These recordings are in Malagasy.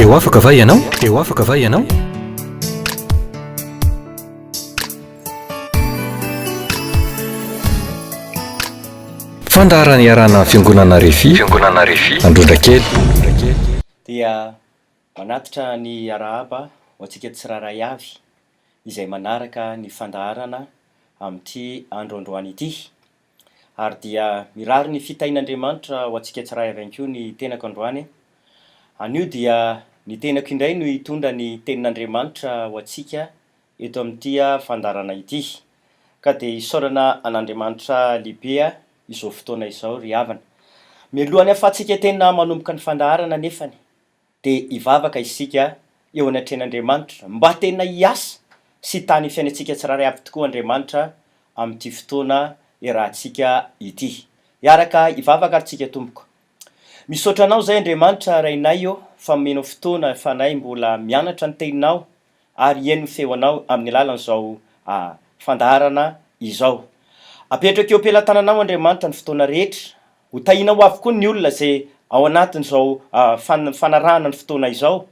Te ho afaka va ianao? Te ho afaka va ianao? Fandaharana iarahana amin'ny Fiangonana Refi, Fiangonana Refi, Androndrakely. Dia manatitra ny arahaba ho antsika tsirairay avy izay manaraka ny fandaharana amin'ity andro androany ity. Ary dia mirary ny fitahian'Andriamanitra ho antsika tsirairay avy ihany koa ny tenako androany. Anio dia ny tenako indray no hitondra ny tenin'Andriamanitra ho antsika eto amin'ity fandaharana ity. Ka dia isaorana an'Andriamanitra lehibe izao fotoana izao ry havana. Mialohan'ny hahafahantsika tena manomboka ny fandaharana anefany dia hivavaka isika eo anatrehan'Andriamanitra mba tena hiasa sy hitahy ny fiainantsika tsirairay avy tokoa Andriamanitra amin'ity fotoana iarahantsika ity. Hiaraka hivavaka ary tsika tompoko. Misaotra Anao izay Andriamanitra Rainay ô fa omenao fotoana ahafahanay mbola mianatra ny Teninao ary hihaino ny feonao amin'ny alalan'izao fandaharana izao. Apetrako eo am-pelatananao Andriamanitra ny fotoana rehetra. Ho tahianao avokoa ny olona izay ao anatin'izao fanarahana ny fotoana izao.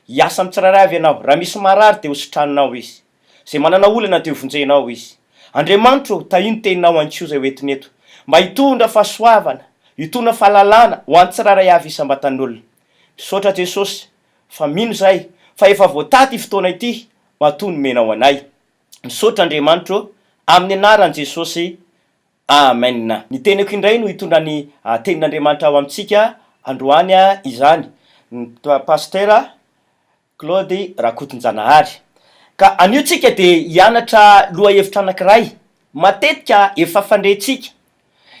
Hiasa amin'ny tsirairay avy Ianao. Raha misy marary dia ho sitraninao izy. Izay manana olana dia ho vonjenao izy. Andriamanitra ô, tahio ny teninao ankoa izay ho entiny eto, mba hitondra fahasoavana, hitondra fahalalana ho an'ny tsirairay avy isam-batan'olona. Misaotra Jesosy fa mino izahay fa efa voatahy ity fotoana ity matoa nomenao anay. Misaotra Andriamanitra ô, amin'ny anaran'i Jesosy, Amen. Ny teniko indray no hitondra ny tenin'Andriamanitra ao amintsika androany izany, ny Pasitera Claude Rakotonjanahary. Ka anio tsika dia hianatra lohahevitra anankiray matetika efa fandrentsika,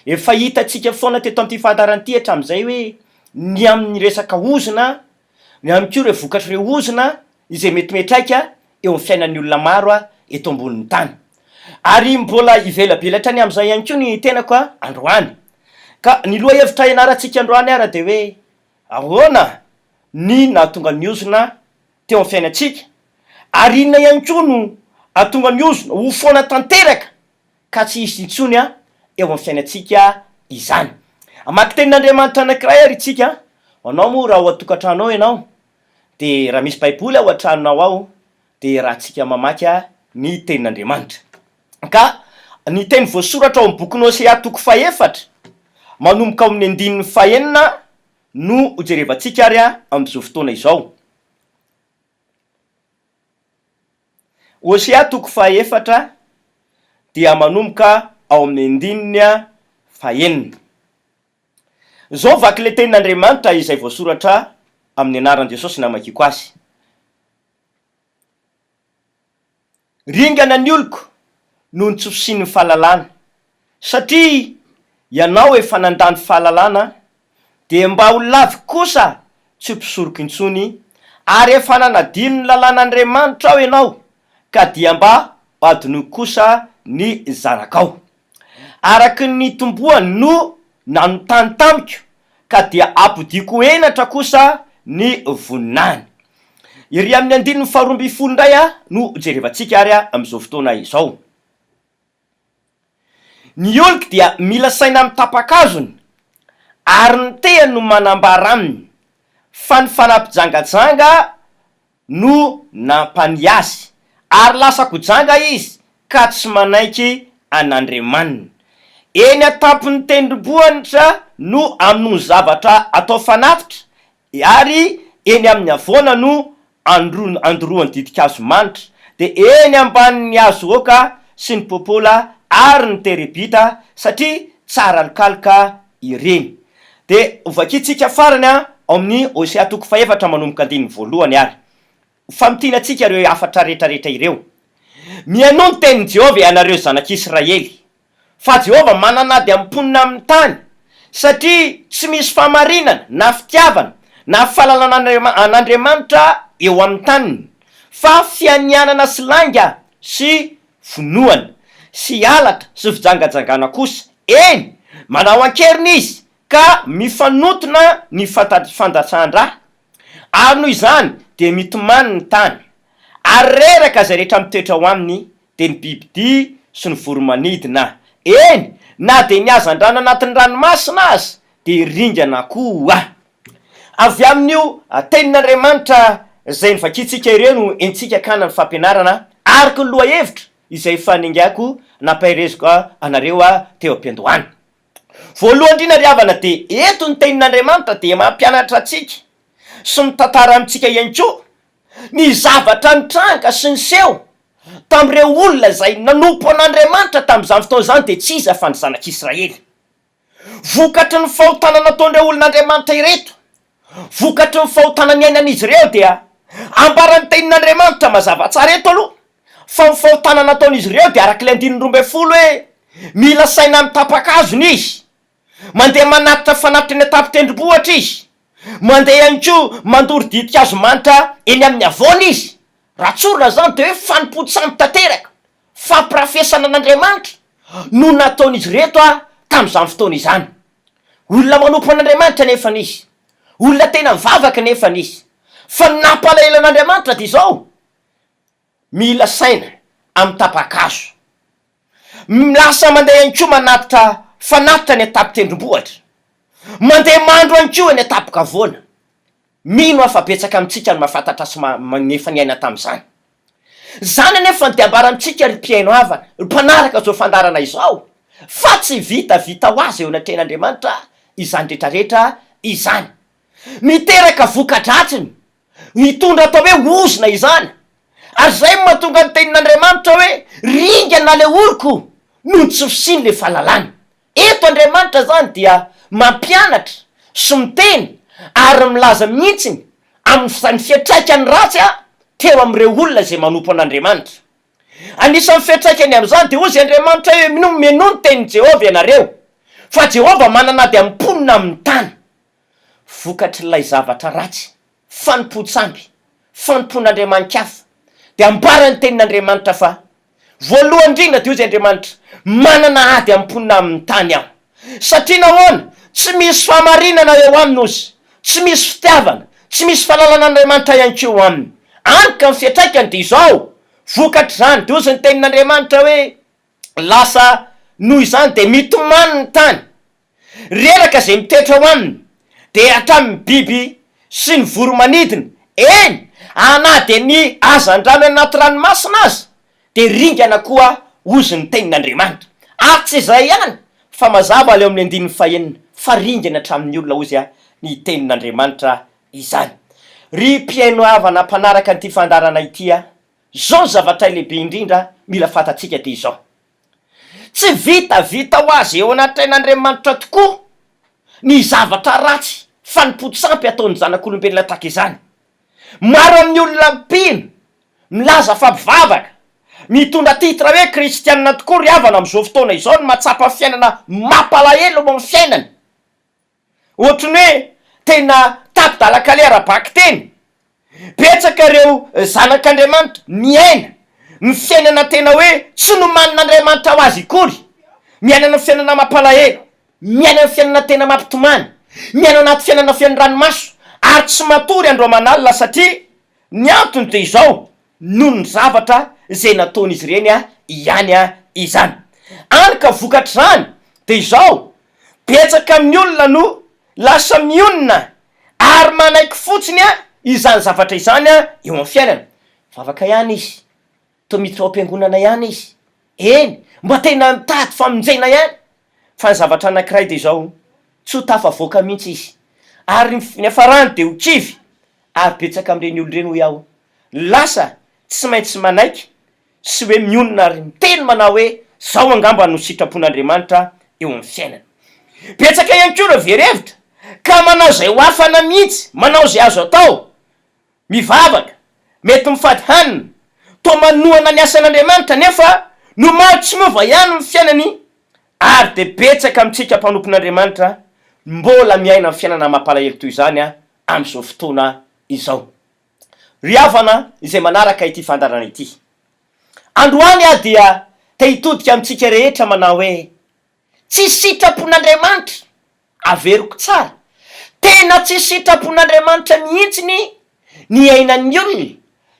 efa hitantsika foana teto amin'ity fandaharana ity hatramin'izay hoe ny amin'ny resaka ozona, ny ihany koa ireo vokatr'ireo ozona izay mety miantraika eo amin'ny fiainan'ny olona maro eto ambonin'ny tany. Ary mbola hivelabelatra ny amin'izay ihany koa ny tenako androany. Ka ny lohahevitra ianarantsika androany ara dia hoe ahoana ny nahatonga ny ozona teo amin'ny fiainantsika ary inona ihany koa no hahatonga ny ozona ho foana tanteraka ka tsy hisy intsony eo amin'ny fiainantsika izany. Hamaky tenin'Andriamanitra anankiray ary isika, ho anao moa raha ao an-tokantrano ao ianao dia raha misy baiboly ao an-tranonao ao dia iarahantsika mamaky ny tenin'Andriamanitra. Ka ny teny voasoratra ao amin'ny bokin'i Hosea toko fahefatra manomboka ao amin'ny andininy fahenina no hojerevantsika ary amin'izao fotoana izao. Hosea toko fahefatra dia manomboka ao amin'ny andininy fahenina. Izao vaky ilay tenin'Andriamanitra izay voasoratra amin'ny anaran'i Jesosy namakiako azy. Ringana ny oloko noho ny tsy fisian'ny fahalalana, satria ianao efa nandà ny fahalalana, dia mba ho laviko kosa tsy ho mpisoroko intsony, ary efa nanadino ny lalàn'Andriamanitra aho ianao, ka dia mba ho adinoiko kosa ny zanakao. Araka ny nitomboany no nanontany tamiko, ka dia ampodiako henatra kosa ny voninahiny. Ery amin'ny andininy faharoambinifolo indray no jerevantsika ary amin'izao fotoana izao. Ny oloko dia mila saina amin'ny tapa-kazony, ary ny tehany no manambara aminy, fa ny fanahy mpijangajanga no nampania azy, ary lasa kojanga izy ka tsy manaiky an'Andriamaniny. Eny an-tampon'ny tendrombohitra no amonoany zavatra atao fanatitra, ary eny amin'ny havoana no andoroany ditin-kazo manitra, dia eny ambanin'ny hazo oaka sy ny popola ary ny terebita, satria tsara alokaloka ireny. Dia hovakintsika farany ao amin'ny Hosea toko fahefatra manomboka andininy voalohany ary. Ho famintinantsika ireo hafatra rehetrarehetra ireo. Mihainoa ny tenin'i Jehovah ianareo zanak'Israely, fa Jehovah manana ady amin'ny mponina amin'ny tany, satria tsy misy fahamarinana na fitiavana na fahalalana an'Andriamanitra eo amin'ny taniny, fa fianianana sy lainga sy vonoana, sy halatra sy fijangajangana kosa, eny, manao an-keriny izy ka mifanontona ny fandatsahan-dra, ary noho izany dia mitomany ny tany, ary reraka izay rehetra mitoetra ao aminy, dia ny bibidia sy ny voro-manidina, eny, na dia ny hazandrano anatin'ny ranomasina aza dia ringana koa. Avy amin'io Tenin'Andriamanitra izay novakintsika ireo no entintsika hakana ny fampianarana araka ny lohahevitra izay efa ningako nampahereziko anareo teo am-piandohana. Voalohany indrindra ry havana dia eto ny Tenin'Andriamanitra dia mampianatra antsika sy mitantara amintsika ihany koa ny zavatra nitranga sy niseho tamin'ireo olona izay nanompo an'Andriamanitra tamin'izany fotoana izany dia tsy iza fa ny zanak'Israely. Vokatry ny fahotana nataon'ireo olon'Andriamanitra ireto, vokatry ny fahotana niainan'izy ireo dia ambaran'ny tenin'Andriamanitra mazava tsara eto aloha fa ny fahotana nataon'izy ireo dia araka ilay andininy 12 hoe mila saina amin'ny tapa-kazony izy, mandeha manatitra fanatitra eny an-tampon-tendrombohitra izy, mandeha ihany koa mandoro ditin-kazo manitra eny amin'ny havoana izy. Raha tsorina izany dia hoe fanompoan-tsampy tanteraka. Fampirafesana an'Andriamanitra no nataon'izy ireto tamin'izany fotoana izany. Olona manompo an'Andriamanitra anefa izy. Olona tena mivavaka anefa izy. Fa ny nampalahelo an'Andriamanitra dia izao, mila saina amin'ny tapa-kazo. Lasa mandeha ihany koa manatitra fanatitra any an-tampon-tendrombohitra. Mandeha mandro ihany koa eny an-tampon-kavoana. Mino aho fa betsaka amintsika no mahafantatra sy efa niaina tamin'izany. Izany anefa no dia ambara amintsika ry mpihaino havana, ry mpanaraka izao fandaharana izao, fa tsy vitavita ho azy eo anatrehan'Andriamanitra izany rehetrarehetra izany. Miteraka voka-dratsiny, mitondra atao hoe ozona izany. Ary izay no mahatonga ny tenin'Andriamanitra hoe, ringana ilay oloko noho ny tsy fisian'ilay fahalalana. Eto Andriamanitra izany dia mampianatra sy miteny ary milaza mihitsiny amin'ny fiantraikany ratsy teo amin'ireo olona izay manompo an'Andriamanitra. Anisan'ny fiantraikany amin'izany dia hozy Andriamanitra hoe mihainoa ny tenin'i Jehovah ianareo, fa Jehovah manana ady amin'ny mponina amin'ny tany. Vokatr'ilay zavatra ratsy fanompoan-tsampy, fanompoan'andriamani-kafa, dia ambaran'ny Tenin'Andriamanitra fa, Voalohany indrindra dia hoy Andriamanitra, Manana ady amin'ny mponina amin'ny tany Aho. Satria nahoana? Tsy misy fahamarinana eo aminy, hozy, tsy misy fitiavana, tsy misy fahalalana an'Andriamanitra ihany koa eo aminy. Any ka ny fiantraikany dia izao, vokatr'izany, dia hozy ny Tenin'Andriamanitra hoe, Lasa noho izany dia mitomany ny tany, Reraka izay mitoetra ao aminy, dia hatramin'ny biby sy ny voro-manidina, eny, na dia ny hazandrano any anaty ranomasina aza, dia ringana koa hozy ny tenin'Andriamanitra. Ary tsy izay ihany, fa mazava ilay ao amin'ny andininy fahenina, fa ringana hatramin'ny olona hozy ny tenin'Andriamanitra izany. Ry mpihaino havana mpanaraka an'ity fandaharana ity a, izao ny zavatra lehibe indrindra mila fantatsika dia izao, Tsy vitavita ho azy eo anatrehan'Andriamanitra tokoa ny zavatra ratsy fanompoan-tsampy ataon'ny zanak'olombelona tahaka izany. Maro amin'ny olona mpino, milaza fa mpivavaka, mitondra titre hoe kristianina tokoa ry havana amin'izao fotoana izao no mahatsapa fiainana mampalahelo eo amin'ny fiainany. Ohatry ny hoe tena tapi-dalan-kaleha ara-bakiteny. Betsaka ireo zanak'Andriamanitra miaina ny fiainana tena hoe tsy nomanin'Andriamanitra ho azy akory. Miaina ny fiainana mampalahelo, miaina ny fiainana tena mampitomany, miaina anaty fiainana feno ranomaso ary tsy matory andro aman'alina satria ny antony dia izao, noho ny zavatra izay nataon'izy ireny ihany izany. Any ka vokatr'izany dia izao, Betsaka amin'ny olona no lasa mionona ary manaiky fotsiny izany zavatra izany eo amin'ny fiainana. Mivavaka ihany izy, toa miditra ao am-piangonana ihany izy, eny, mba tena mitady famonjena ihany, fa ny zavatra anankiray dia izao, tsy ho tafavoaka mihitsy izy, ary ny niafarany dia ho kivy, ary betsaka amin'ireny olona ireny hoy aho, lasa tsy maintsy manaiky sy hoe mionona ary miteny manao hoe zao angamba no sitrapon'Andriamanitra eo amin'ny fiainana. Betsaka ihany koa ireo very hevitra ka manao izay ho afana mihitsy, manao izay azo atao, mivavaka, mety mifady hanina, toa manohana ny asan'Andriamanitra nefa no maro tsy miova ihany ny fiainany ary dia betsaka amintsika mpanompon'Andriamanitra mbola miaina ny fiainana mampalahelo toy izany amin'izao fotoana izao. Ry havana izay manaraka ity fandaharana ity. Androany aho dia te hitodika amintsika rehetra manao hoe, tsy sitrapon'Andriamanitra, averiko tsara, tena tsy sitrapon'Andriamanitra mihitsy ny ny iainan'ny olona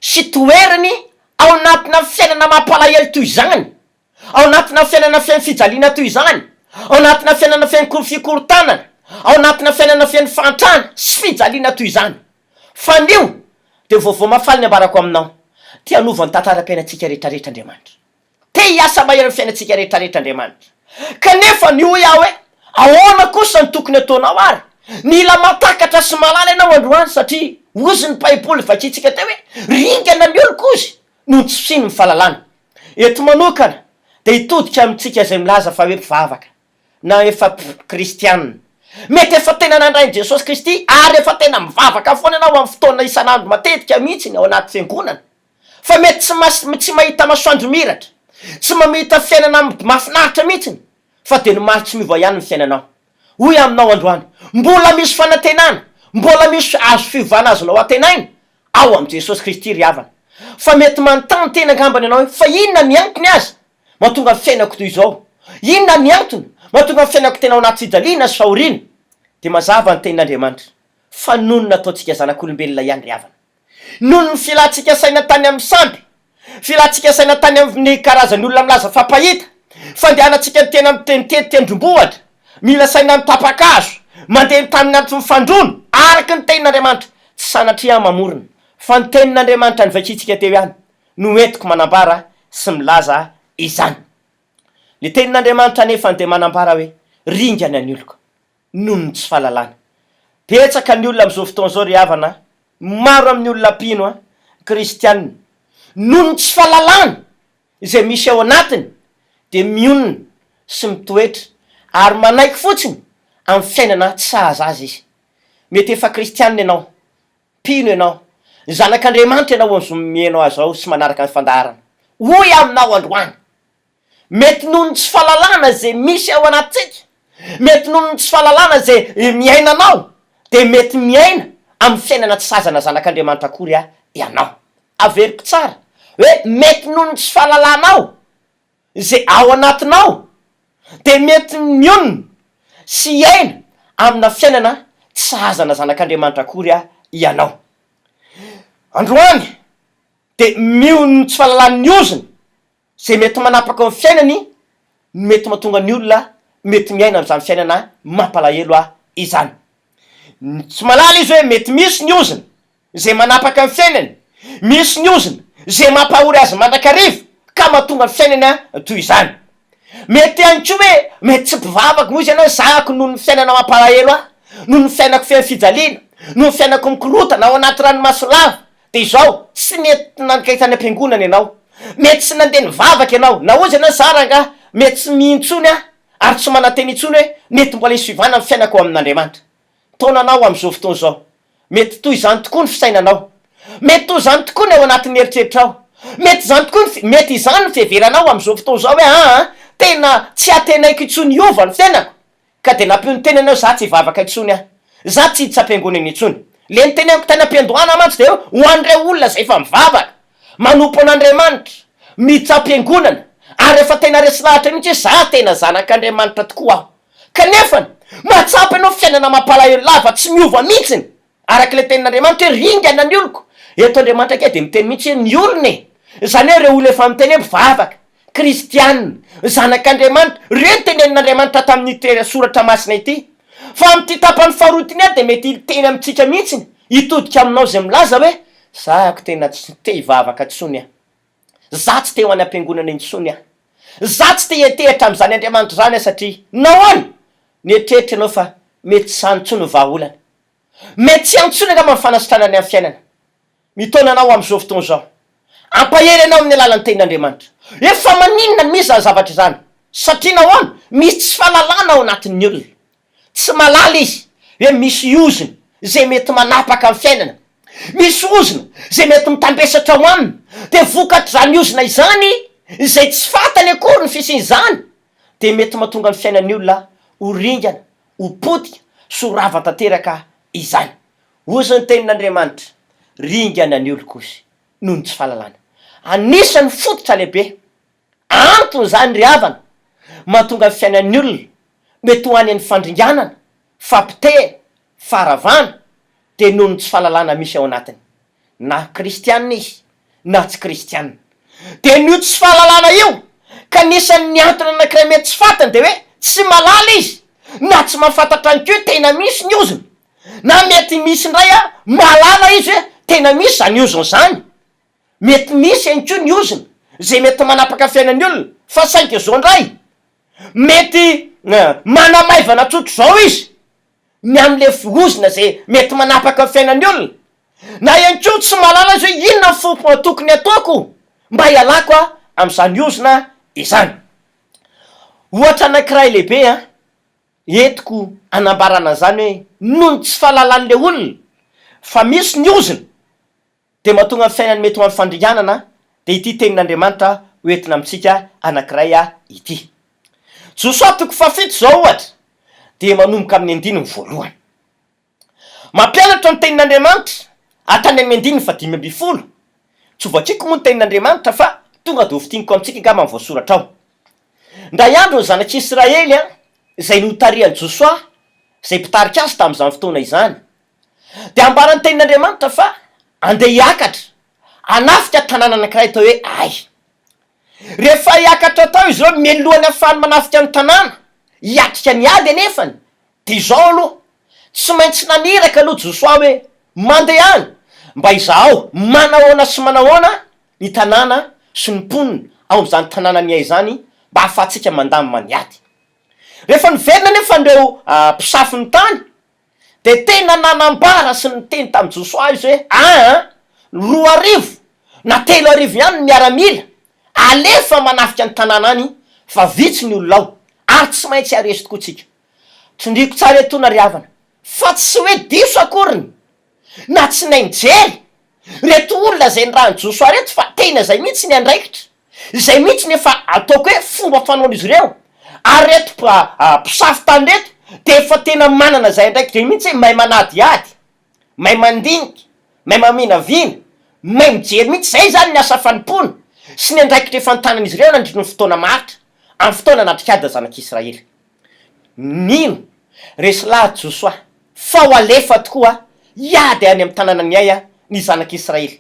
sy toerany ao anatina fiainana mampalahelo toy izany. Ao anatina fiainana feno fijaliana toy izany, ao anatina fiainana feno fikorotanana, ao anatina fiainana feno fahantrana sy fijaliana toy izany. Fa anio dia vaovao mahafaly ny ambarako aminao, te hanova ny tantaram-piainantsika rehetrarehetra Andriamanitra. Te hiasa mahery amin'ny fiainantsika rehetrarehetra Andriamanitra. Kanefa anio hoy aho hoe, ahoana kosa no tokony ataonao ary? Mila mahatakatra sy mahalala ianao androany satria hozy ny Baiboly vakintsika teo hoe, ringana ny oloko hozy noho ny tsy fisian'ny fahalalana. Eto manokana dia hitodika amintsika izay milaza fa hoe mpivavaka na efa kristiana. Mety efa tena nandray an'i Jesosy Kristy ary efa tena mivavaka foana ianao amin'ny fotoana isan'andro matetika mihitsy ao anaty fiangonana. Fa mety tsy mas tsy mahita masoandro miratra, tsy mamita fiainana mahafinaritra mihitsiny fa dia ny maro tsy miova ihany ny fiainanao. Hoy aho aminao androany, mbola misy fanantenana, mbola misy azo fiovana azonao antenaina ao amin'i Jesosy Kristy ry havana. Fa mety manontany tena angambany ianao hoe fa inona ny antony aza mahatonga ny fiainako toy izao? Inona ny antony mahatonga ny fiainako tena ao anaty fijaliana sy fahoriana? Dia mazava ny tenin'Andriamanitra fa noho ny nataontsika zanak'olombelona ihany ry havana. Noho ny filantsika saina tany amin'ny sampy, filantsika saina tany amin'ny karazan'ny olona milaza fa mpahita, fandehanantsika ny tena miteniteny tendrombohitra, mila saina ny tapa-kazo, mandeha ny tamin'ny antony fandroana, araka ny tenin'Andriamanitra. Tsy sanatria aho mamorona, fa ny tenin'Andriamanitra novakintsika teo ihany no entiko manambara sy milaza izany. Ny tenin'Andriamanitra anefa dia manambara hoe, Ringana ny oloko. noho ny tsy fahalalana. Betsaka ny olona amin'izao fotoana izao ry havana a, maro amin'ny olona mpino a, kristianina, noho ny tsy fahalalana izay misy ao anatiny dia mionona sy mitoetra ary manaiky fotsiny amin'ny fiainana tsy sahaza azy izy. Mety efa kristianina ianao, mpino ianao, zanak'Andriamanitra ianao amin'izao mihaino azy izao sy manaraka ny fandaharana. Hoy aho aminao androany, Mety noho ny tsy fahalalana izay misy ao anatintsika, mety noho ny tsy fahalalana izay miainanao, dia mety miaina amin'ny fiainana tsy sazana zanak'Andriamanitra akory ianao. Averiko tsara hoe mety noho ny tsy fahalalanao izay ao anatinao, dia mety mionona sy hiaina amina fiainana tsy sahazana zanak'Andriamanitra akory ianao. Androany dia mionona tsy fahalalan'ny ozona Izay mety manapaka ny fiainany no mety mahatonga ny olona mety miaina amin'izany fiainana mampalahelo izany. Tsy mahalala izy hoe mety misy ny ozona izay manapaka ny fiainany, misy ny ozona izay mampahory azy mandrakariva ka mahatonga ny fiainany toy izany. Mety ihany koa hoe mety tsy mpivavaka moa izy ianao, zahako noho ny fiainana mampalahelo ahy, noho ny fiainako feno fijaliana, noho ny fiainako mikorotana ao anaty ranomaso lava, Dia izao, tsy nety nankay tany am-piangonana ianao, mety tsy nandeha nivavaka ianao, na hozy ianao zara angaha, mety tsy mino intsony aho, ary tsy manantena intsony hoe mety mbola hisy fiovana ny fiainako ao amin'Andriamanitra. Taonanao amin'izao fotoana izao. Mety toy izany tokoa ny fisainanao. Mety toy izany tokoa ny ao anatin'ny eritreritrao. Mety izany tokoa ny, mety izany ny fiheveranao amin'izao fotoana izao hoe aa, tena tsy antenaiko intsony hiova ny fiainako. Ka dia nampionotena ianao za tsy hivavaka intsony aho, za tsy hiditra am-piangonana intsony. Le niteneniko tany am-piandohana mantsy dia hoe ho an'ireo olona izay efa mivavaka, manompo an'Andriamanitra, miditra am-piangonana ary efa tena resy lahatra mihitsy hoe za tena zanak'Andriamanitra tokoa aho. Kanefany, mahatsapa ianao fiainana mampalahelo lava tsy miova mihitsiny. Araka ilay tenin'Andriamanitra hoe ringana ny oloko. Eto Andriamanitra ange dia miteny mihitsy hoe ny olona e! Izany hoe ireo olona efa miteny hoe mpivavaka, kristiana, zanak'Andriamanitra, ireo no tenenin'Andriamanitra tamin'ity soratra masina ity. Fa amin'ity tapany faharoa ity nefa dia mety hiteny amintsika mihitsy, hitodika aminao izay milaza hoe, za ko tena tsy te hivavaka intsony aho. Za tsy te ho any am-piangonana intsony aho. Za tsy te hiantehitra amin'izany Andriamanitra izany aho satria nahoana? Mieritreritra ianao fa mety tsy izany intsony ny vahaolana. Mety tsy hantsoina angamba ny fanasitranana ny amin'ny fiainana. Mitaona anao amin'izao fotoana izao. Hampahery anao amin'ny alalan'ny Tenin'Andriamanitra. Hoe fa maninona no misy izany zavatra izany? Satria nahoana? Misy tsy fahalalana ao anatin'ny olona. Tsy mahalala izy hoe misy ozona izay mety manapaka ny fiainana. Misy ozona izay mety mitambesatra ao aminy. Dia vokatr'izany ozona izany, izay tsy fantany akory ny fisian'izany, dia mety mahatonga ny fiainan'ny olona ho ringana, ho potika sy ho rava tanteraka izany. Hozy ny tenin'Andriamanitra, Ringana ny oloko izy noho ny tsy fahalalana. Anisan'ny fototra lehibe, antony izany ry havana, mahatonga ny fiainan'ny olona mety ho any amin'ny fandringanana, fampotehana, faharavana, dia noho ny tsy fahalalana misy ao anatiny. Na kristiana izy na tsy kristiana. Dia io tsy fahalalana io ka anisan'ny antony anankiray mety tsy fantany dia hoe tsy mahalala izy. Na tsy mahafantatra ihany koa hoe tena misy ny ozona. Na mety misy indray a, mahalala izy hoe tena misy izany ozona izany. Mety misy ihany koa ny ozona izay mety manapaka fiainan'ny olona fa saingy izao indray, mety manamaivana tsotr'izao izy ny amin'ilay ozona izay mety manapaka ny fiainan'ny olona. Na ihany koa tsy mahalala izy hoe inona ny fomba tokony hataoko mba hialako amin'izany ozona izany. Ohatra anankiray lehibe an, entiko hanambarana an'izany hoe noho ny tsy fahalalan'ilay olona fa misy ny ozona dia mahatonga ny fiainany mety ho amin'ny fandringanana dia ity tenin'Andriamanitra ho entina amintsika anankiray ity. Josoa toko fahafito izao ohatra dia manomboka amin'ny andininy voalohany. Mampianatra ny tenin'Andriamanitra hatrany amin'ny andininy fahadimy ambin'ny folo. Tsy ho vakiko moa ny tenin'Andriamanitra fa tonga dia ho fintiniko amintsika angamba ny voasoratra ao. Indray andro ny zanak'Israely izay notarihan'i Josoa izay mpitarika azy tamin'izany fotoana izany dia ambaran'ny tenin'Andriamanitra fa andeha hiakatra hanafika tanàna anankiray atao hoe Ay. Rehefa hiakatra tao izy ireo mialohan'ny hahafahany manafika ny tanàna, hiatrika ny ady anefany, dia izao aloha, tsy maintsy naniraka aloha Josoa hoe, Mandehana, mba izahao manahoana sy manahoana ny tanàna sy ny mponina ao amin'izany tanànan'i Ay izany, mba hahafahantsika mandamina ny ady. Rehefa niverina anefa ireo mpisafo ny tany, Dia tena nanambara sy niteny tamin'i Josoa izy hoe, Aa, 2000 na 3000 ihany ny miaramila alefa manafika ny tanàna any, fa vitsy ny olona ao, ary tsy maintsy haresy tokoa tsika. Tsindriako tsara etoana ry havana, fa tsy hoe diso akoriny, na tsy nahay nijery, reto olona izay nirahin'i Josoa reto, fa tena izay mihitsy ny andraikitra. Izay mihitsy ny efa ataoko hoe fomba fanaon'izy ireo, ary reto mpisafo tany reto dia efa tena manana izay andraikitra izay mihitsy hoe mahay manadihady, mahay mandinika, mahay maminavina, mahay mijery mihitsy, izay izany ny asa fanompoana sy ny andraikitra efa notanan'izy ireo nandritry ny fotoana maharitra, amin'ny fotoana natrik'ady ny zanak'Israely. Nino, resy lahatra Josoa fa ho alefa tokoa hiady any amin'ny tanànan'i Ay ny zanak'Israely.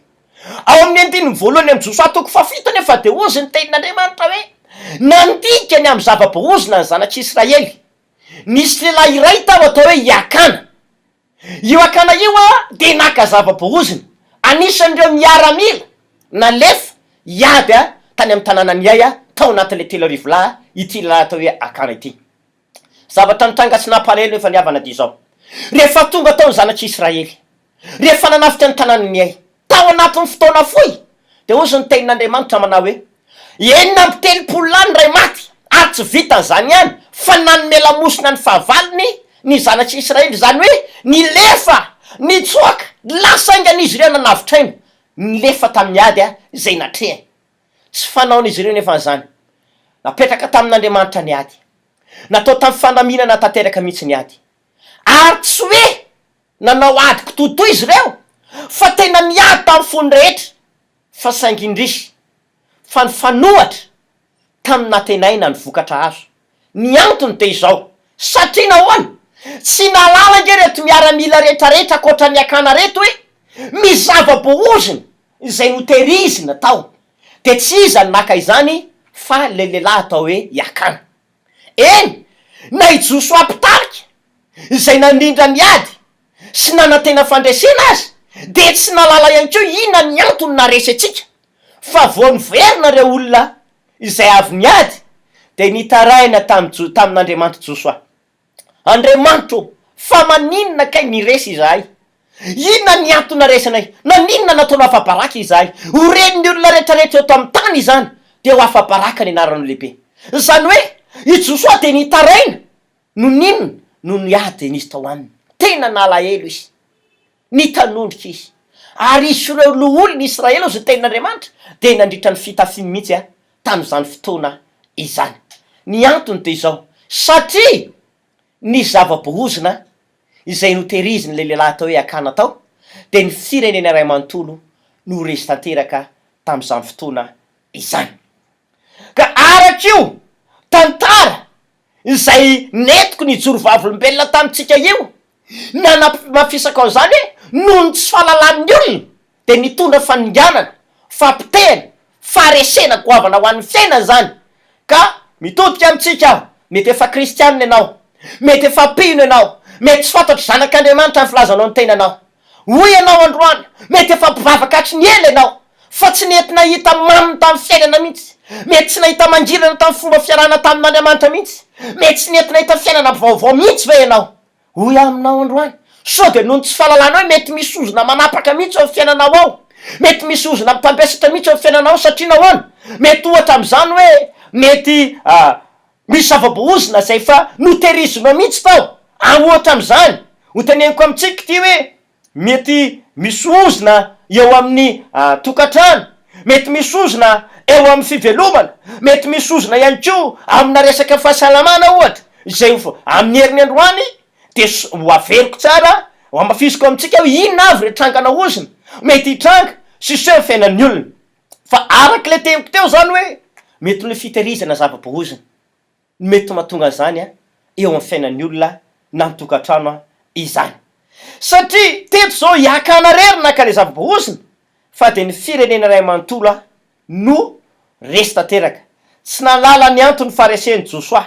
Ao amin'ny andininy voalohany amin'ny Josoa toko fahafito anefa dia hozy ny tenin'Andriamanitra hoe, Nandinika ny amin'ny zava-boahozona ny zanak'Israely. Nisy lehilahy iray tao atao hoe i Akana. Io Akana io dia naka zava-boahozona, anisan'ireo miaramila nalefa hiady tany amin'ny tanànan'i Ay tao anatin'ilay 3000 lahy ity lehilahy atao hoe Akana ity. Zavatra nitranga sy nampalahelo nefa ny havana dia izao, rehefa tonga tao ny zanak'Israely, rehefa nanafika ny tanànan'i Ay, tao anatin'ny fotoana fohy, dia hozy ny tenin'Andriamanitra manao hoe, 36 lahy ny iray maty, ary tsy vitan'izany ihany, fa nanome lamosina ny fahavalony ny zanak'Israely, izany hoe nilefa, nitsoaka, lasa haingana izy ireo nanavotra aina, nilefa tamin'ny ady izay natrehany. Tsy fanaon'izy ireo nefa an'izany. Napetraka tamin'Andriamanitra ny ady. Natao tamin'ny fandaminana tanteraka mihitsy ny ady. Ary tsy hoe nanao ady kitoatoa izy ireo, fa tena niady tamin'ny fony rehetra, fa saingy indrisy fa nifanohatra tamin'ny nantenaina ny vokatra azo. Ny antony dia izao, satria nahoana? Tsy nahalala ange ireto miaramila rehetrarehetra ankoatra ny akana ireto hoe misy zava-boahozona izay notehirizina tao, dia tsy iza no naka izany fa ilay lehilahy atao hoe i Akana. Eny, na i Josoa mpitarika, izay nandrindra ny ady sy nanantena fandresena aza, dia tsy nahalala ihany koa inona ny antony naharesy antsika, fa vao niverina ireo olona izay avy niady, dia nitaraina tamin'i Jo, tamin'Andriamanitra Josoa. Andriamanitra ô, fa maninona kay niresy izahay? Inona ny antony naharesinay? Naninona nataonao afa-baraka izahay? Ho ren'ny olona rehetrarehetra eto amin'ny tany izany, dia ho afa-baraka ny anaranao lehibe. Izany hoe, i Josoa dia nitaraina noho ny inona? Noho ny ady nisy tao aminy. Tena nalahelo izy. Nitanondrika izy. Ary izy sy ireo loholon'i Israely, hozy ny tenin'Andriamanitra, dia nandritra ny fitafiany mihitsy tamin'izany fotoana izany. Ny antony dia izao, satria nisy zava-boahozona izay notehirizin'ilay lehilahy atao hoe Akana tao, dia ny firenena iray manontolo no resy tanteraka tamin'izany fotoana izany. Ka araka io tantara izay nentiko nijoro vavolombelona tamintsika io, Nanamafisako an'izany hoe noho ny tsy fahalalan'ny olona dia nitondra faninganana, fampotehana, faharesena goavana ho an'ny fiainana izany. Ka mitodika amintsika aho, mety efa kristianina ianao, Mety efa mpino ianao, mety tsy fantatro zanak'Andriamanitra ny filazanao ny tenanao. Hoy ianao androany, mety efa mpivavaka hatry ny ela ianao, fa tsy nety nahita maminy tamin'ny fiainana mihitsy, mety tsy nahita mangirana tamin'ny fomba fiarahana tamin'Andriamanitra mihitsy, mety tsy nety nahita fiainana vaovao mihitsy ve ianao? Hoy aho aminao androany, sao dia noho ny tsy fahalalana hoe mety misy ozona manapaka mihitsy ao amin'ny fiainanao ao, mety misy ozona mitambesatra mihitsy ao amin'ny fiainanao ao, satria nahoana? Mety ohatra amin'izany hoe mety misy zava-boaozona izay efa noterizinao mihitsy tao, ary ohatra amin'izany, hoteneniko amintsika ity hoe Mety misy ozona eo amin'ny tokantrano, mety misy ozona eo amin'ny fivelomana, mety misy ozona ihany koa amina resaka fahasalamana ohatra, izay ho amin'ny heriny androany dia ho averiko tsara, ho hamafisiko amintsika hoe inona avy ireo trangana ozona mety hitranga sy hiseho amin'ny fiainan'ny olona. Fa araka ilay teniko teo izany hoe mety ho ilay fitehirizana zava-boaozona. no mety mahatonga an'izany eo amin'ny fiainan'ny olona na ny tokantrano izany. Satria teto izao i Akana irery naka ilay zava-boahozona fa dia ny firenena iray manontolo no resy tanteraka. Tsy nahalala ny antony faharesen'i Josoa.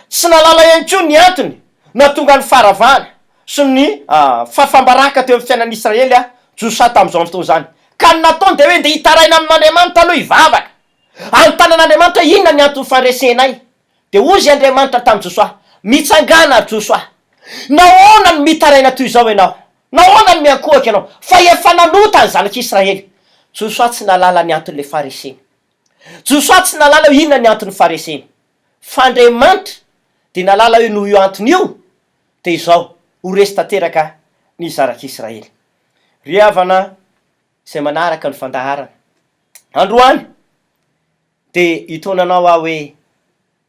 Tsy nahalala ihany koa ny antony nahatonga ny faharavana sy ny fahafambaraka teo amin'ny fiainan'ny Israely Josoa tamin'izany fotoana izany. Ka ny nataony dia hoe ndeha hitaraina amin'Andriamanitra aloha hivavaka. Anontany an'Andriamanitra hoe, Inona ny anton'ny fandresenay? Dia hoy izy Andriamanitra tamin'i Josoa, Mitsangàna, ry Josoa! Nahoana no mitaraina toy izao ianao? Nahoana no miankohoka ianao? Fa efa nanota ny zanak'Israely. Josoa tsy nahalala ny anton'ilay fahareseny. Josoa tsy nahalala hoe inona ny anton'ny fahareseny. Fa Andriamanitra dia nahalala hoe noho io antony io, dia izao, ho resy tanteraka ny zanak'Israely. Ry havana izay manaraka ny fandaharana. Androany dia hitaona anao aho hoe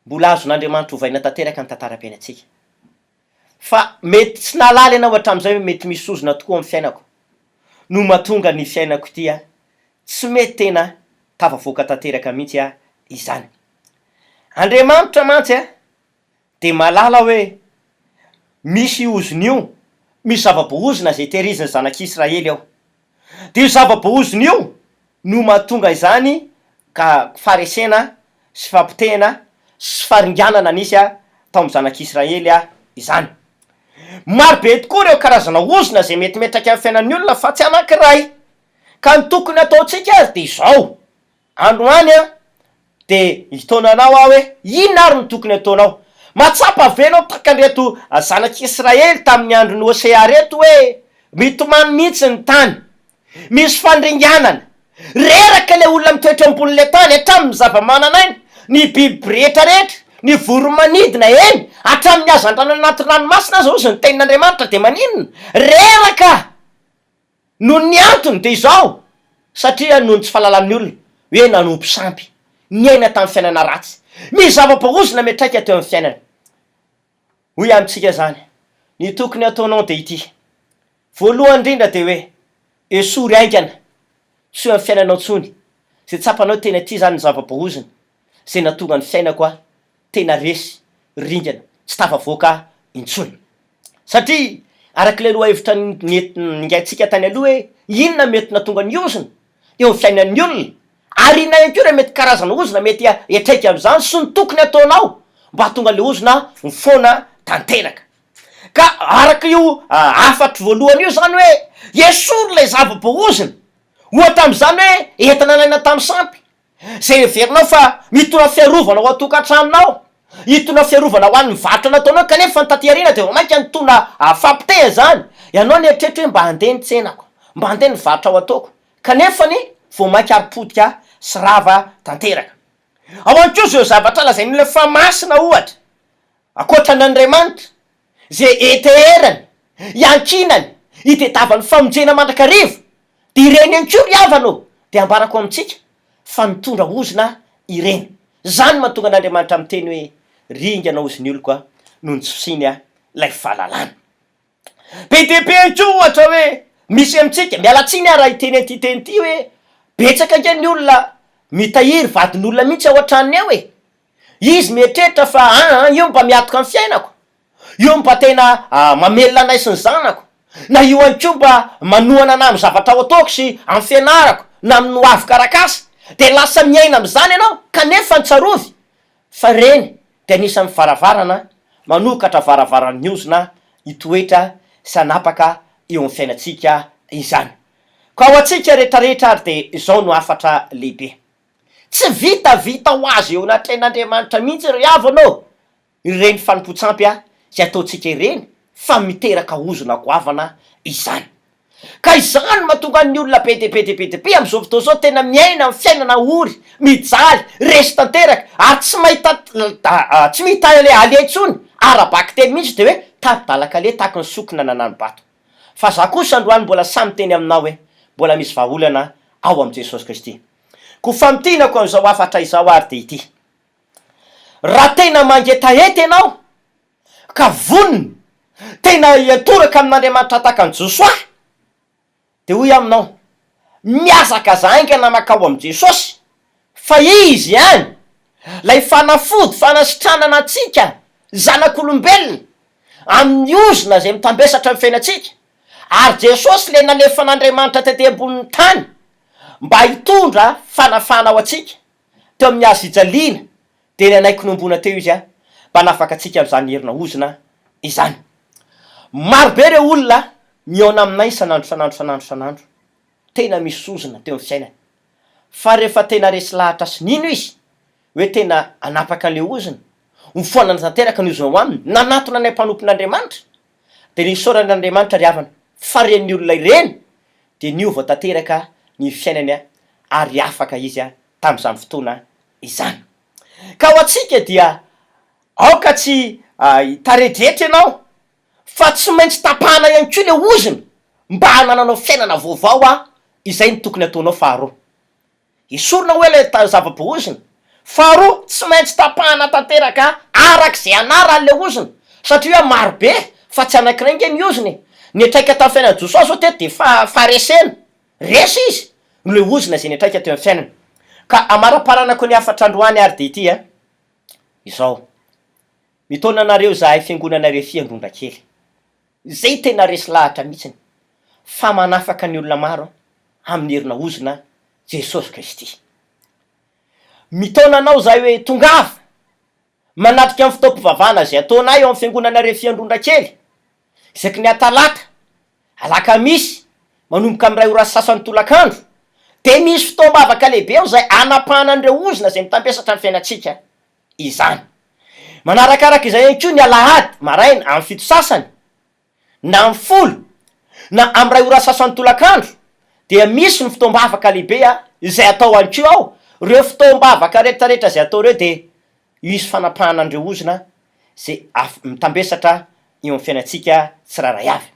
mbola azon'Andriamanitra ovaina tanteraka ny tantaram-piainantsika. Fa mety tsy nahalala ianao hatramin'izay hoe mety misy ozona tokoa amin'ny fiainako no mahatonga ny fiainako ity tsy mety tena tafavoaka tanteraka mihitsy izany. Andriamanitra mantsy dia mahalala hoe misy ozona io, misy zava-boaozona izay tehirizin'ny zanak'Israely ao. Dia io zava-boaozona io no mahatonga izany ka faharesena sy fampotehana sy faringanana nisy tao amin'ny zanak'Israely izany. Maro be tokoa ireo karazana ozona izay mety miantraika amin'ny fiainan'ny olona fa tsy anankiray. Ka ny tokony hataontsika ary dia izao, Androany an, dia hitaona anao aho hoe, inona ary no tokony hataonao? Mahatsapa ve ianao tahaka an'ireto zanak'Israely tamin'ny andron'i Hosea ireto hoe, mitomany mihitsy ny tany, misy fandringanana, reraka ilay olona mitoetra eo ambonin'ilay tany, hatramin'ny zava-manan'aina, ny biby rehetra rehetra, ny voro-manidina, eny, hatramin'ny hazandrano anaty ranomasina aza, hozy ny tenin'Andriamanitra, dia maninona? Reraka! Noho ny antony dia izao, satria noho ny tsy fahalalan'ny olona hoe nanompo sampy, niaina tamin'ny fiainana ratsy, misy zava-boahozona miantraika teo amin'ny fiainany. Hoy amintsika izany, ny tokony hataonao dia ity, voalohany indrindra dia hoe esory haingana tsy eo amin'ny fiainanao intsony izay tsapanao tena ity izany ny zava-boahozona izay nahatonga ny fiainako aho tena resy, ringana, tsy tafavoaka intsony. Satria araka ilay lohahevitra ningaintsika tany aloha hoe inona mety nahatonga ny ozona eo amin'ny fiainan'ny olona ary inona ihany koa ireo mety karazana ozona mety hiantraika amin'izany sy ny tokony hataonao mba hahatonga ilay ozona ho foana tanteraka. Ka araka io hafatro voalohany io izany hoe esory ilay zava-boaozona, ohatra amin'izany hoe entana alaina tamin'ny sampy, Izay heverinao fa mitondra fiarovana ao an-tokantranonao, hitondra fiarovana ho an'ny varotra nataonao kanefa ny taty aoriana dia vao mainka nitondra fampotehana izany. Ianao nieritreritra hoe mba handeha ny tsenako, mba handeha ny varotra ho ataoko kanefa ny vao mainka ary potika sy rava tanteraka. Ao ihany koa izao zavatra lazain'ny olona fa masina ohatra, Ankoatra an'Andriamanitra, izay eteherany, iankinany, itedavany famonjena mandrakariva, dia ireny ihany koa ry havana ô, dia ambarako amintsika fa mitondra ozona ireny. Izany no mahatonga an'Andriamanitra miteny hoe, Ringana ozon'ny oloko aho noho ny tsy fisiany ilay fahalalana. Be dia be ihany koa ohatra hoe misy amintsika, miala tsiny aho raha hiteny an'ity teny ity hoe, betsaka ange ny olona mitahiry vadin'olona mihitsy ao an-tranony ao e! Izy mieritreritra fa aa io mba miatoka ny fiainako, io mba tena mamelona anay sy ny zanako, na io ihany koa mba manohana anah amin'ny zavatra ho ataoko sy amin'ny fianarako na amin'ny ho aviko arak'asa, dia lasa miaina amin'izany ianao kanefa ny tsarovy fa ireny dia anisan'ny varavarana. Manokatra varavaran'ny ozona hitoetra sy hanapaka eo amin'ny fiainantsika izany. Ka ho antsika rehetrarehetra ary dia izao no hafatra lehibe. Tsy vitavita ho azy eo anatrehan'Andriamanitra mihitsy ry havana ô, ireny fanompoan-tsampy izay ataontsika ireny fa miteraka ozona goavana izany. Ka izany no mahatonga ny olona be dia be dia be dia be amin'izao fotoana izao tena miaina amin'ny fiainana ory, mijaly, resy tanteraka ary tsy mahita tsy mahita aleha intsony, ara-bakiteny mihitsy dia hoe tari-dalan-kaleha tahaky ny sokina nanano-bato. Fa za kosa androany mbola sahy miteny aminao hoe mbola misy vahaolana ao amin'i Jesosy Kristy. Koa famintinako an'izao hafatra izao ary dia ity, Raha tena mangetaheta ianao ka vonona tena hiantoraka amin'Andriamanitra tahaka an'i Josoa, dia hoy aho aminao, mihazakaza haingana mankao amin'i Jesosy, fa Izy ihany ilay fanafody fanasitranana antsika zanak'olombelona amin'ny ozona izay mitambesatra amin'ny fiainantsika, ary Jesosy ilay nalefan'Andriamanitra tety ambonin'ny tany mba hitondra fanafahana ho antsika teo amin'ny hazo fijaliana, dia nanaiky nohomboana teo Izy mba hanafaka antsika amin'izany herina ozona izany. Maro be ireo olona mihaona aminay isan'andro isan'andro isan'andro isan'andro, tena misy ozona teo amin'ny fiainany, fa rehefa tena resy lahatra sy nino izy hoe tena hanapaka an'ilay ozona, ho foanana tanteraka ny ozona ao aminy, nanatona anay mpanompon'Andriamanitra, dia nisaorana an'Andriamanitra ry havana, fa ireny olona ireny dia niova tanteraka ny fiainany ary afaka izy tamin'izany fotoana izany. Ka ho antsika dia aoka tsy hitaredretra ianao fa tsy maintsy tapahana ihany koa ilay ozona mba hanananao fiainana vaovao izay no tokony ataonao faharoa. Esorina hoe ilay zava-boaozona. Faharoa, tsy maintsy tapahana tanteraka araka izay anarany ilay ozona satria hoe maro be fa tsy anankiray nge ny ozona e. Niantraika tamin'ny fiainan'i Josoa zao teto dia faharesena. Resy izy no ilay ozona izay niantraika teo amin'ny fiainany. Ka amaraparanako ny hafatra androany ary dia ity a, izao, mitaona anareo izahay fiangonana Refi Androndrakely. Izay tena resy lahatra mihitsiny fa manafaka ny olona maro amin'ny herina ozona Jesosy Kristy. Mitaona anao izahay hoe tongava manatrika ny fotoam-pivavahana izay ataonay ao amin'ny fiangonana Refi Androndrakely isaky ny atalata, alakamisy manomboka amin'ny iray ora sy sasany tolakandro dia misy fotoam-bavaka lehibe ao izay hanapahana an'ireo ozona izay mitambesatra ny fiainantsika. izany. Manarakaraka izay ihany koa ny alahady maraina amin'ny fito sasany na amin'ny folo na amin'ny iray ora sasany tolakandro dia misy ny fotoam-bavaka lehibe izay atao ihany koa ao. Ireo fotoam-bavaka rehetrarehetra izay atao ireo dia hisy fanapahana an'ireo ozona izay mitambesatra eo amin'ny fiainantsika tsirairay avy.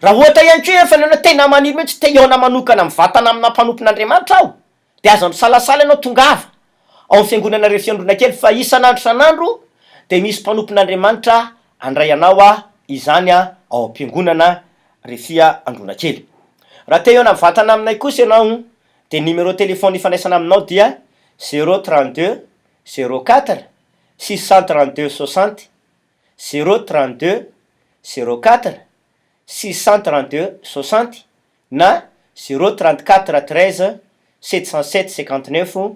Raha ohatra ihany koa efa ianao tena maniry mihitsy te hihaona manokana mivantana amina mpanompon'Andriamanitra aho Dia aza misalasala ianao tongava ao amin'ny fiangonana Refiandrona kely fa isan'andro isan'andro dia misy mpanompon'Andriamanitra handray anao izany ao am-piangonana Refia Androna kely. Raha te hihaona mivantana aminay kosa ianao dia ny numéro téléphone ifandraisana aminao dia zéro 32 04 632 60, zéro 32 04 632 60 na zéro 34 13 707 59,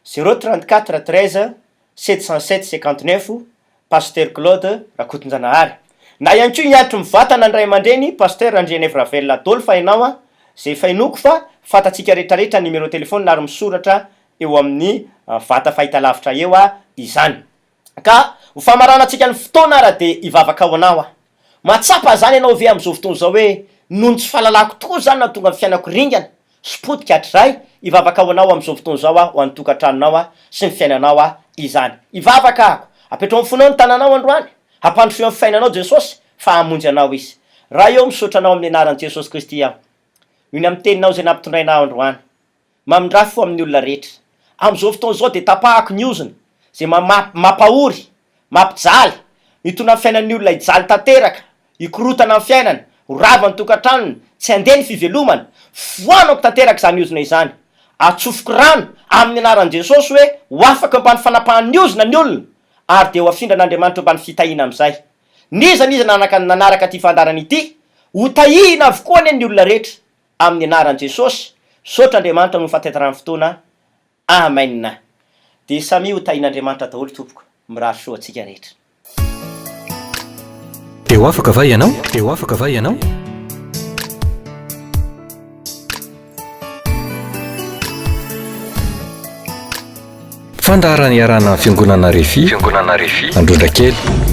zéro 34 13 707 59, Pasteur Claude Rakotonjanahary. Na ihany koa hiantso mivantana ny ray aman-dreny Pasteur Randrianaivo Ravelona Adolphe ianao an, izay efa inoako fa fantatsika rehetrarehetra ny numéro téléphone ary misoratra eo amin'ny vata fahitalavitra eo izany. Ka ho famaranantsika ny fotoana ara dia hivavaka ho anao aho. Mahatsapa izany ianao ve amin'izao fotoana izao hoe noho ny tsy fahalalako tokoa izany nahatonga ny fiainako ringana sy potika hatrizay? Hivavaka ho anao amin'izao fotoana izao aho, ho an'ny tokantranonao aho sy ny fiainanao aho izany. Hivavaka aho. Apetraho amin'ny fonao ny tananao androany. Hampandrosoy amin'ny fiainanao Jesosy fa hamonjy anao Izy. Ray ô, misaotra Anao amin'ny anaran'i Jesosy Kristy aho noho ny amin'ny teninao izay nampitondraina ahy androany. Mamindrà fo amin'ny olona rehetra. Amin'izao fotoana izao dia tapahako ny ozona izay mampahory, mampijaly, mitondra ny fiainan'ny olona hijaly tanteraka, hikorontana ny fiainany, ho rava ny tokantranony, tsy handeha ny fivelomany. Foanako tanteraka izany ozona izany. Atsofoko rano amin'ny anaran'i Jesosy hoe ho afaka eo ambany fanapahan'ny ozona ny olona ary dia ho afindran'Andriamanitra eo ambany fitahiana amin'izay. N'iza n'iza nanaraka ity fandaharana ity, ho tahina avokoa anie ny olona rehetra. Amin'ny anaran'i Jesosy, misaotra Andriamanitra noho ny fahatanterahany fotoana, Amen. Dia samia ho tahin'Andriamanitra daholo tompoko, mirary soa antsika rehetra. Dia ho afaka va ianao? Dia ho afaka va ianao? Fandaharana iarahana amin'ny Fiangonana Refi, Fiangonana Refi, Androndrakely.